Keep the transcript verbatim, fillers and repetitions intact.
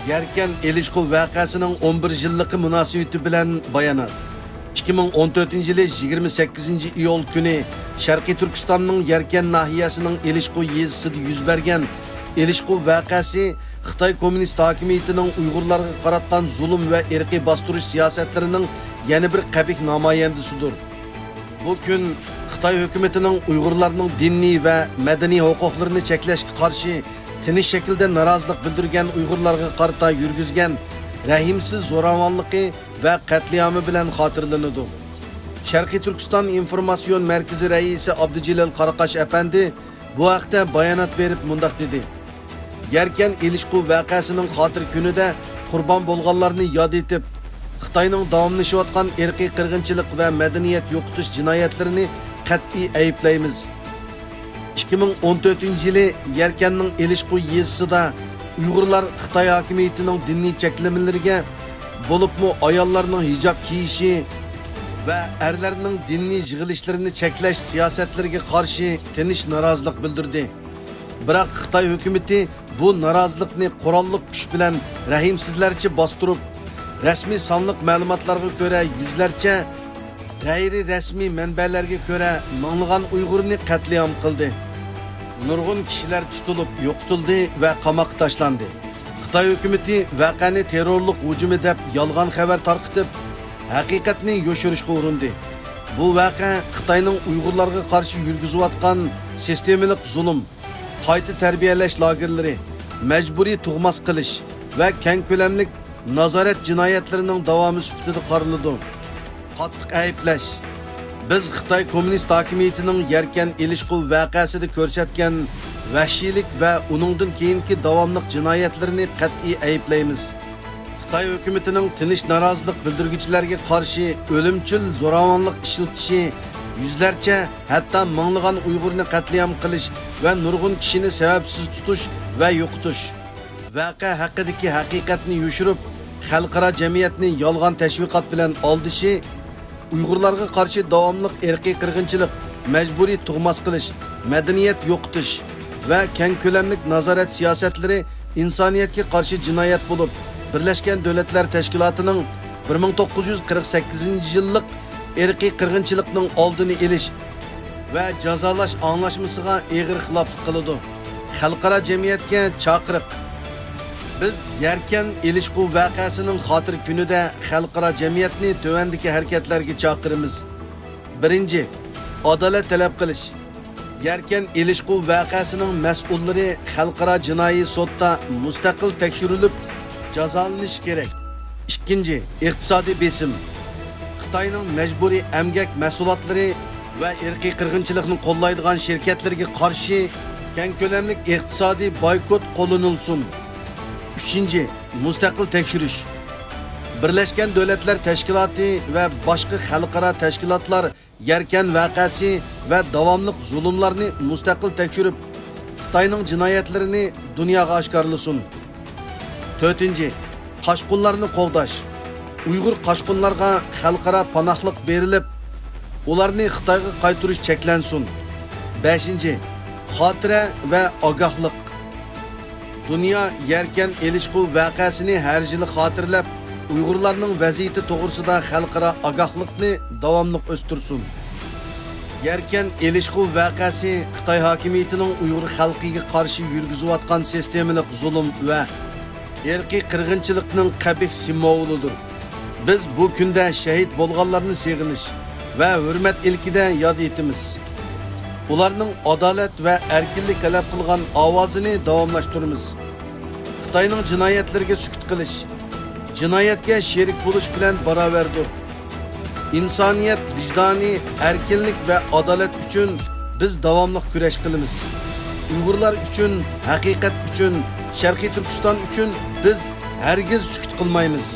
يەركەن ئېلىشقۇ ۋەقەسىنىڭ ئون بىر يىللىقى مۇناسىۋىتى بىلەن بايانات. ئىككى مىڭ ئون تۆتىنچى يىلى يىگىرمە سەككىزىنچى ئىيۇل كۈنى شەرقىي تۈركىستاننىڭ يەركەن ناھىيەسىنىڭ ئېلىشقۇ يېزىسىدا يۈز بەرگەن ئېلىشقۇ ۋەقەسى خىتاي كوممۇنىست ھاكىمىيىتىنىڭ ئۇيغۇرلارغا قاراتقان زۇلۇم ۋە ئىرقىي باستۇرۇش سىياسەتلىرىنىڭ يەنە بىر قەبىھ نامايەندىسىدۇر. بۇ كۈن خىتاي ھۆكۈمىتىنىڭ ئۇيغۇرلارنىڭ دىنىي ۋە مەدەنىي ھوقۇقلىرىنى چەكلەشكە قارشى تىنچ شەكىلدە نارازىلىق بىلدۈرگەن ئۇيغۇرلارغا قارىتا يۈرگۈزگەن رەھىمسىز زوراۋانلىقى ۋە قەتلىئامى بىلەن خاتىرىلىنىدۇ. شەرقىي تۈركىستان ئىنفورماتسىيون مەركىزى رەئىسى ئابدۇجېلىل قاراقاش ئەپەندى بۇ ھەقتە بايانات بېرىپ مۇنداق دېدى: يەركەن ئېلىشقۇ ۋەقەسىنىڭ خاتىرە كۈنىدە قۇربان بولغانلارنى ياد ئېتىپ، خىتاينىڭ داۋاملىشىۋاتقان ئىرقىي قىرغىنچىلىق ۋە مەدەنىيەت يوقىتىش جىنايەتلىرىنى قەتئىي ئەيىبلەيمىز. ئىككى مىڭ ئون تۆتىنچى يىلى يەركەننىڭ ئېلىشقۇ يېزىسىدا ئۇيغۇرلار خىتاي ھاكىمىيىتىنىڭ دىنىي چەكلىمىلىرىگە، بولۇپمۇ ئاياللارنىڭ ھىجاب كىيىشى ۋە ئەرلەرنىڭ دىنىي يىغىلىشلىرىنى چەكلەش سىياسەتلىرىگە قارشى تىنچ نارازىلىق بىلدۈردى. بىراق خىتاي ھۆكۈمىتى بۇ نارازىلىقنى قوراللىق كۈچ بىلەن رەھىمسىزلەرچە باستۇرۇپ، رەسمىي سانلىق مەلۇماتلارغا كۆرە يۈزلەرچە، غەيرىي رەسمىي مەنبەلەرگە كۆرە مىڭلىغان ئۇيغۇرنى قەتلىئام قىلدى. نۇرغۇن كىشىلەر تۇتۇلۇپ يوقىتىلدى ۋە قاماققا تاشلاندى. خىتاي ھۆكۈمىتى ۋەقەنى تېررورلۇق ھۇجۇمى دەپ يالغان خەۋەر تارقىتىپ، ھەقىقەتنى يوشۇرۇشقا ئۇرۇندى. بۇ ۋەقە خىتاينىڭ ئۇيغۇرلارغا قارشى يۈرگۈزۈۋاتقان سىستېمىلىق زۇلۇم، قايتا تەربىيەلەش لاگېرلىرى، مەجبۇرىي تۇغماس قىلىش ۋە كەڭ كۆلەملىك نازارەت جىنايەتلىرىنىڭ داۋامى سۈپىتىدە قارىلىدۇ. قاتتىق ئەيىبلەش. بىز خىتاي كوممۇنىست ھاكىمىيىتىنىڭ يەركەن ئېلىشقۇ ۋەقەسىدە كۆرسەتكەن ۋەھشىيلىك ۋە ئۇنىڭدىن كېيىنكى داۋاملىق جىنايەتلىرىنى قەتئىي ئەيىبلەيمىز. خىتاي ھۆكۈمىتىنىڭ تىنچ نارازىلىق بىلدۈرگۈچىلەرگە قارشى ئۆلۈمچىل زوراۋانلىق ئىشلىتىشى، يۈزلەرچە، ھەتتا مىڭلىغان ئۇيغۇرنى قەتلىئام قىلىش ۋە نۇرغۇن كىشىنى سەۋەبسىز تۇتۇش ۋە يوقىتىش، ۋەقە ھەققىدىكى ھەقىقەتنى يوشۇرۇپ، خەلقئارا جەمئىيەتنى يالغان تەشۋىقات بىلەن ئالدىشى، ئۇيغۇرلارغا قارشى داۋاملىق ئىرقىي قىرغىنچىلىق، مەجبۇرىي تۇغماس قىلىش، مەدەنىيەت يوقىتىش ۋە كەڭ كۆلەملىك نازارەت سىياسەتلىرى ئىنسانىيەتكە قارشى جىنايەت بولۇپ، بىرلەشكەن دۆلەتلەر تەشكىلاتىنىڭ بىر مىڭ توققۇز يۈز قىرىق سەككىزىنچى يىللىق ئىرقىي قىرغىنچىلىقنىڭ ئالدىنى ئېلىش ۋە جازالاش ئاڭلاشمىسىغا ئېغىر خىلاپلىق قىلىدۇ. خەلقئارا جەمئىيەتكە چاقىرىق. بىز يەركەن ئېلىشقۇ ۋەقەسىنىڭ خاتىرە كۈنىدە خەلقئارا جەمئىيەتنى تۆۋەندىكى ھەرىكەتلەرگە چاقىرىمىز. بىرىنچى، ئادالەت تەلەپ قىلىش. يەركەن ئېلىشقۇ ۋەقەسىنىڭ مەسئۇللىرى خەلقئارا جىنايى سوتتا مۇستەقىل تەكشۈرۈلۈپ، جازالىنىشى كېرەك. ئىككىنچى، ئىقتىسادىي بېسىم. خىتاينىڭ مەجبۇرىي ئەمگەك مەھسۇلاتلىرى ۋە ئىرقىي قىرغىنچىلىقنى قوللايدىغان شىركەتلىرىگە قارشى كەڭ كۆلەملىك ئىقتىسادىي بايكوت قوللىنىلسۇن. ئۈچىنچى، مۇستەقىل تەكشۈرۈش. بىرلەشكەن دۆلەتلەر تەشكىلاتى ۋە باشقا خەلقئارا تەشكىلاتلار يەركەن ۋەقەسى ۋە داۋاملىق زۇلۇملارنى مۇستەقىل تەكشۈرۈپ، خىتاينىڭ جىنايەتلىرىنى دۇنياغا ئاشكارىلىسۇن. تۆتىنچى، قاچقۇنلارنى قوغداش. ئۇيغۇر قاچقۇنلارغا خەلقئارا پاناھلىق بېرىلىپ، ئۇلارنى خىتايغا قايتۇرۇش چەكلەنسۇن. بەشىنچى، خاتىرە ۋە ئاگاھلىق. دۇنيا يەركەن ئېلىشقۇ ۋەقەسىنى ھەر يىلى خاتىرىلەپ، ئۇيغۇرلارنىڭ ۋەزىيىتى توغرىسىدا خەلقئارا ئاگاھلىقنى داۋاملىق ئۆستۈرسۇن. يەركەن ئېلىشقۇ ۋەقەسى خىتاي ھاكىمىيىتىنىڭ ئۇيغۇر خەلقىگە قارشى يۈرگۈزۈۋاتقان سىستېمىلىق زۇلۇم ۋە ئىرقىي قىرغىنچىلىقنىڭ قەبىھ سىمۋولىدۇر. بىز بۇ كۈندە شەھىت بولغانلارنى سېغىنىش ۋە ھۆرمەت ئىلكىدە ياد ئېتىمىز. ئۇلارنىڭ ئادالەت ۋە ئەركىنلىك تەلەپ قىلغان ئاۋازىنى داۋاملاشتۇرىمىز. خىتاينىڭ جىنايەتلىرىگە سۈكۈت قىلىش، جىنايەتكە شېرىك بولۇش بىلەن باراۋەردۇر. ئىنسانىيەت ۋىجدانى، ئەركىنلىك ۋە ئادالەت ئۈچۈن بىز داۋاملىق كۈرەش قىلىمىز. ئۇيغۇرلار ئۈچۈن، ھەقىقەت ئۈچۈن، شەرقىي تۈركىستان ئۈچۈن بىز ھەرگىز سۈكۈت قىلمايمىز.